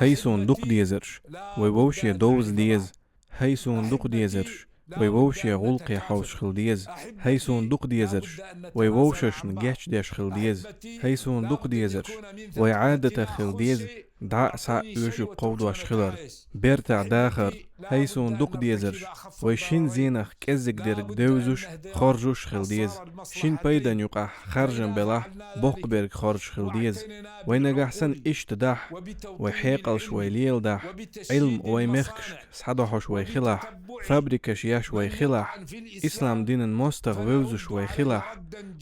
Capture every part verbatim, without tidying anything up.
ХӀай суна дукха дезарш, вай вовше довза деза. ХӀай суна дукха дезарш, вай вовше гӀулакхе хьовсуш хила деза. ХӀай суна дукха дезарш, вай вовшашна гечдеш хила деза. ХӀай суна дукха дезарш, вай Ӏадатах хила деза дӀа а, схьа а оьшург кховдош хилар, бертахь дахар. ХӀай суна дукха дезарш, вай шин зенах кӀеззиг дерг девзаш, хоржуш хила деза. Шин пайдан юкъахь харжам белахь, боккха берг хоржуш хила деза. Вай нагахь санна иштта дахь, вай хьекъалш вай леладахь, Ӏилма вай мехкашка схьадохьуш вай хилахь, фабрикаш еш вай хилахь, ислам динан мостагӀа вевзаш вай хилахь,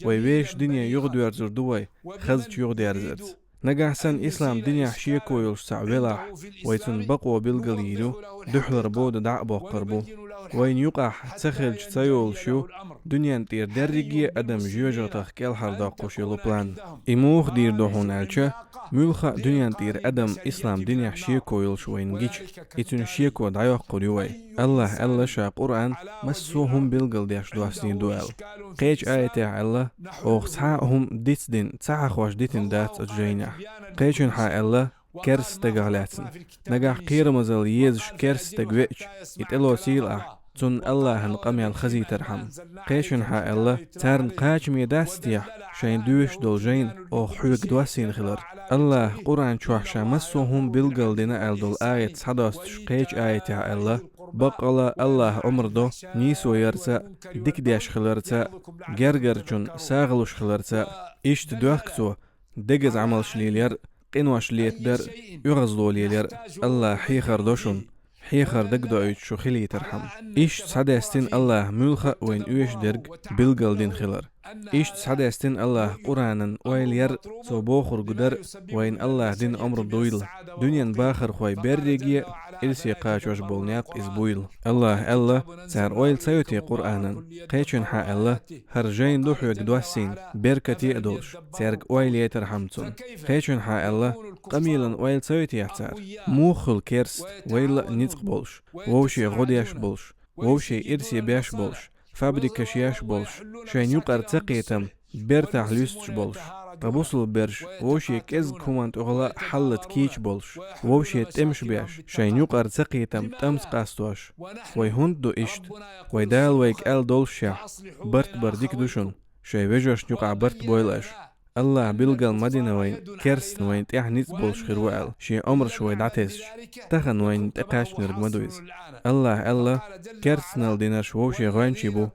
вай вешан дуьне юхадоьрзур ду вай, хазачу юхадерзарца. Нагахь санна ислам динехь шеко йолуш цхьаъ велахь, вай цунна бакъо билгалйийр ю, дуьхьалара бода дӀа а боккхур бу. Вайна юкъахь ца хилча ца йолуш ю дуьнен тӀера дерриге а адам жоьжахатех кӀелхьардоккхуш йолу план. И муха дийр ду хьуна аьлча, муьлхха а дуьнен тӀера адам ислам динехь шеко йолуш вайна гича, и цуьнан шеко дӀайоккхур ю вай. АллахӀа аьлла ша Къуръан массо а хӀума билгалдеш доссийр ду аьлла. Кхечу аятехь аьлла: «Оха цхьа а хӀума дицдина, ца хьахош дитина дац оцу жайнехь». Кхечанхьа аьлла керста стагах лаьцна: «Нагахь кхерамазалла езаш керста стаг веача, и тӀелоцийла ахь, цунна АллахӀан къамел хазийтархьама». Кхечанхьа аьлла: «Царна кхачаме дац техьа шайн доьшуш долу жайна оха хьоьга доссийна хилар?» АллахӀа Къуръан чохь ша массо а хӀума билгалдина аьлла долу аят схьадостуш кхечу аятехь аьлла: «Баккъала АллахӀа омра до нийсо ярца а, дика деш хиларца а, гергарчунна сагӀа луш хиларца а». Иштта доьхку цо: «Дегаза Ӏамалш лелаяр а, къинош летадар а, оьгӀазло лелаяр а АллахӀа хьехар до шуна, хьехар дагадоуьйтуш шу хилийтархьама». Иштта схьадаьстина АллахӀа муьлхха а вайна оьшуш дерг билгалдина хилар. Иштта схьадаьстина АллахӀа Къуръанан ойла яр а, цо бохург дар а вайна АллахӀа дина омра дуйла, дуьнен бахархой берриге а ирсе кхачош болу некъ иза буйла. АллахӀа аьлла: «Цара ойла ца йо те Къуръанан?» Кхечанхьа аьлла: «ХӀара жайна ду хьоьга доссийна, беркате а долуш, цаьрга ойла яйтархьама цунна». Кхечанхьа аьлла: «Къамелан ойла ца йо техьа цара? Муха хуьлу керста, вайл а ницкъ болуш, вовше гӀо деш болуш, вовше ирсе беш болуш, фабрикаш еш болуш, шайн юкъара цакхетам бертахь луьстуш болуш, ткъа бусулба берш вовше кӀезиг хӀуманна тӀехула а хьаллата кийча болуш, вовше тӀемаш беш, шайн юкъара цакхетам тӀамца къастош? Вай хӀунда ду иштта? Вай Дала вайга аьлла доллушехь, барт бар дика ду шуна, шайн вежаршна юкъахь барт бойла аша». АллахӀа билгал ма дина вайна, керстна вайна тӀехь ницкъ болуш хир ву аьлла, шен омраш вай дӀатесча. Тахана вайна тӀекхаьчнарг ма ду иза. АллахӀа аьлла: «Керстаналла динарш вовше гӀоьнчий бу».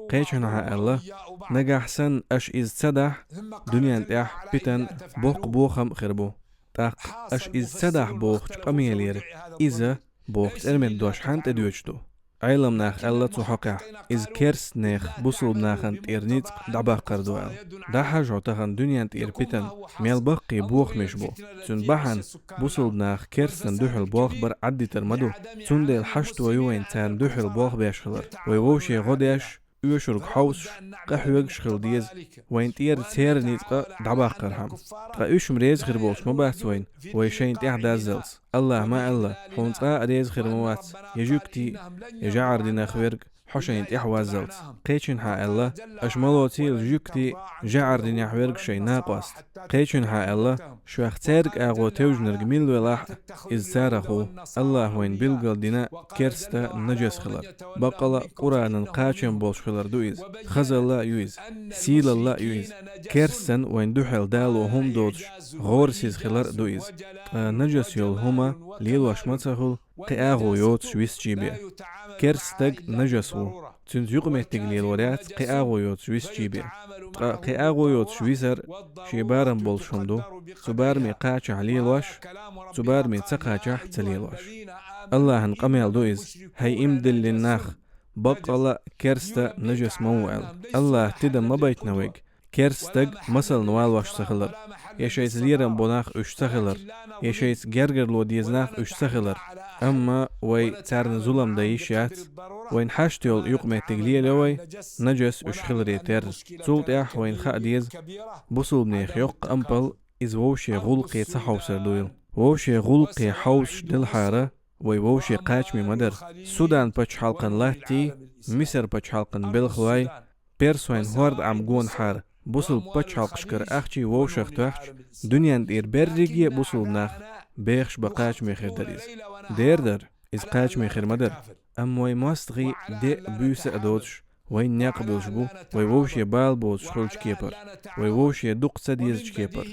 Кхечанхьа аьлла: «Нагахь санна аша иза ца дахь, дуьнен тӀехь питан, боккха бохам а хир бу. ТӀаккха аша иза ца дахь бохучу къамелера иза боху цӀерметта дош хьанна тӀедоьдуш ду?» Ӏеламнаха аьлла цу хьокъехь: «Иза керстанех бусулба нахана тӀера ницкъ дӀабаккхар ду», – аьлла. ДӀахьажа хьо тахана дуьнен тӀера питан мел баккхий бохамаш бу. Цуьнан бахьана бусулба наха керстанна дуьхьал болх бар Ӏаддитар ма ду. Цундела хьашто ю вайна царна дуьхьал болх беш хилар. Вай вовше гӀо деш, оьшург хьовсуш, къахьоьгуш хила деза, вайна тӀера церан ницкъ дӀабаккхархьама. Ткъа уьш-м реза хир болуш ма бац вайна, вай шайна тӀехь даззалц. АллахӀа ма аьлла: «Хьуна цкъа а реза хир ма вац я жуьгтий, я жӀаьра динах верг хьо шайна тӀехь ваззалц». Кхечанхьа аьлла: «Аша ма лоцийла жуьгтий, жӀаьра динехь верг шайн накъост». Кхечанхьа аьлла: «Шух цаьрга агӀо тевжинарг мила велахь а, иза царах ву». АллахӀа вайна билгал дина керста нажас хилар. Баккъала а Къуръанан кхачам болуш хилар ду иза. Хазалла а ю иза. Сийлалла а ю иза. Керстанна вайна дуьхьал дало хӀума доцуш, гӀорасиза хилар а ду иза. Ткъа нажас йолу хӀума лелош ма ца хуьлу кхин агӀо йоцуш висчий бен. Керста стаг нажас ву. Цуьнца юкъаметтиг лелор яц кхин агӀо йоцуш висчий бен. Ткъа кхин агӀо йоцуш висар шен барам болуш хӀума ду. Цу бараме кхачахь лелош, цу бараме ца кхачахь ца лелош. АллахӀан къамел ду иза: «ХӀай иман диллина нах, баккъала а керста нажас ма ву», – аьлла. АллахӀа тидам ма байтина вайга керста стаг масална валош ца хилар, я шайца лерам бо нах уьш ца хилар, я шайца гергарло деза нах уьш ца хилар. Амма вай царна зулам дан йиш яц. Вайна хьашт йолу юкъаметтиг лелайо вай, нажас уьш хиларе терра. Цул тӀаьхьа вайна хаа деза бусулбанех йоккха ампал иза вовше гӀуллакхе ца хьовсар дуйла. Вовше гӀуллакхе хьовсуш делхьара, вай вовше кхачаме ма дара. Судан пачхьалкхан латтий, Мисар пачхьалкхан белхалой, персойн хӀорда Ӏам гонахьара Бусулба пачхьалкхашкара ахчий вовшах тоьхча, дуьнен тӀера берриге а бусулба нах бехаш бан кхачаме хир дара иза. Дера дара, иза кхачаме хир ма дара. Амма вай мостагӀий де а, буьйса а доцуш, вайна некъ буьлуш бу, вай вовше бала боцуш хуьлучу кепара, вай вовше дукха ца дезачу кепара,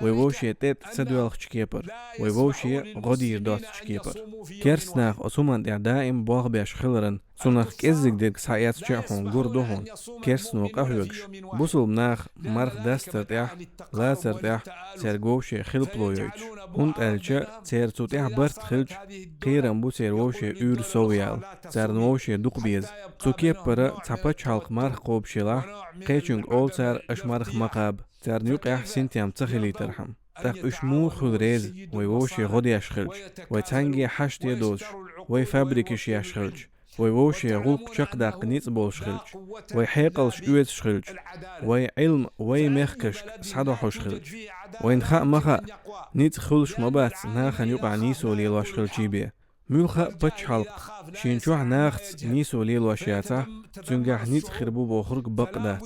вай вовше тӀетӀа ца доьлхучу кепара, вай вовше гӀо дийр доцучу кепара. Керста наха оцу хӀуманна тӀехь даим болх беш хиларан, цунах кӀеззиг дерг схьаэцча а хьуна гур ду хьуна, керстано къахьоьгуш, бусулба наха марха дастар тӀехь, лацар тӀехь цаьрга вовше хилпало йойтуш. ХӀунда аьлча церан цу тӀехь барт хилча, кхерам бу церан вовше уьйр сов яла, царна вовше дукха беза. Цу кеппара цхьа пачхьалкх марха кхобуш елахь, кхечуьнга олу цара аша марха ма кхаба, царна юкъехь синтем ца хилийтархьама. ТӀаккха уьш муха хуьлу реза, вай вовше гӀо деш хилча, вай цхьаьнгге хьашт а доцуш, вай фабрикаш еш хилча, вай вовше гӀуллакх чекхдаккха ницкъ болуш хилча, вай хьекъалш оьцуш хилча, вай Ӏилма вай мехкашка схьадохьуш хилча? Вайна хаа ма хаьа, ницкъ хуьлуш ма бац нахана юкъахь нийсо лелош хилчий бен. Муьлхха а пачхьалкх шена чохь нахаца нийсо лелош яцахь, цуьнгахь ницкъ хир бу бохург бакъ дац.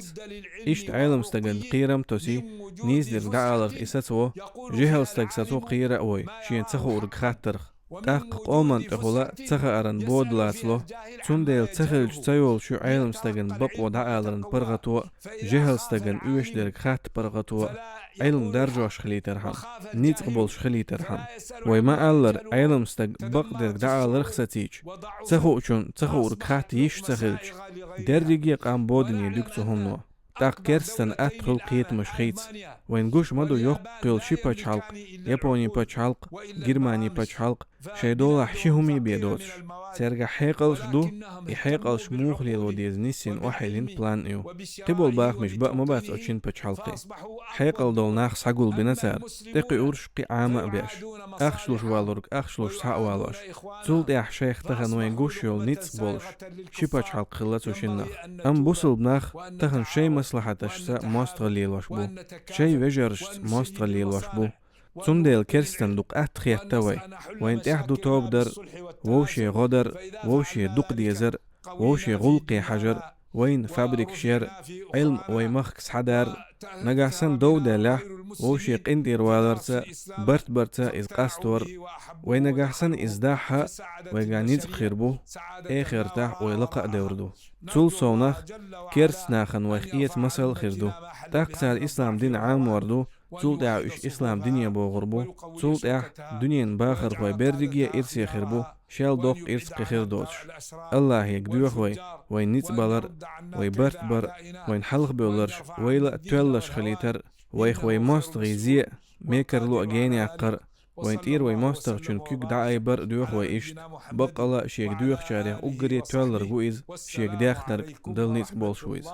Иштта Ӏелам стагана кхерам а тосий, нийса дерг дӀааларх и сацаво, жехӀал стаг сацо кхера а вой, шена ца хуург хаттарх. ТӀаккха къоман тӀехула ца хааран бода лацало, цундела ца хилча ца йолуш ю Ӏелам стагана бакъо дӀааларан паргӀато а, жехӀал стагана оьшуш дерг хатта паргӀато а, Ӏилма даржош хилийтархьама, ницкъ болуш хилийтархьама. Вай ма-аллара, Ӏелам стаг бакъдерг дӀааларх сацийча, ца хуучун ца хуург хатта йиш ца хилча, дерриге а къам бодане дуьгу цу хӀумано. ТӀаккха керстанан атта хуьлу кхетамаш хийца. Вайн гуш ма ду йоккха йолу ши пачхьалкх, Япони пачхьалкх, Германи пачхьалкх, шайн долахь ши хӀума бен доцуш. Цаьргахь хьекъалш ду, и хьекъалш муха лело деза нисйина охьайиллина план ю. Кхиболу бахамаш баа ма бац оцу шина пачхьалкхе. Хьекъал долу нах схьагулбина цара, тӀекхуьурш кхин Ӏама а беш, ахча луш валург ахча луш схьа а валош. Цул тӀаьхьа шайх тахана вайн гуш йолу ницкъ болуш, ши пачхьалкх хилла цу шиннах. Амма бусулба нах тахана шайн маслахьаташца мостагӀалла лелош бу, шайн вежаршца мостагӀалла лелош бу. Цундела керстанан дукха атта хетта вай. Вайн тӀехь ду тоба дар, вовше гӀо дар, вовше дукха дезар, вовше гӀуллакхе хьажар, вайна фабрикаш яр, Ӏилма вай махка схьадар, нагахь санна дов даьллехь, вовше къинтӀера валарца, барт барца иза къастор. Вай нагахь санна иза дахь а, вайгахь ницкъ хир бу, эхартахь вай лакха а девр ду. Цул совнах, керста нахана вайх эца масал а хир ду. ТӀаккха цара ислам дин Ӏамор ду, цул тӀаьхьа уьш ислам дине богӀур бу, цул тӀаьхьа дуьненан бахархой берриге а ирсе хир бу, шел доккха ирс кхин хир доцуш. Аллахьега доьху вай, вайн ницкъ балар а, вай барт бар а, вайн хьалхабевлларш вайла а тоьллаш хилийтар а, вайх вай мостагӀий зе а, мекарло а генаяьккхар а, вайн тӀера вай мостагӀчун куьг дӀаайбар а доьху вай иштта, баккъалла а шега доьхучарех уггаре тоьлларг ву иза, шега дехнарг Далла ницкъ болуш ву иза.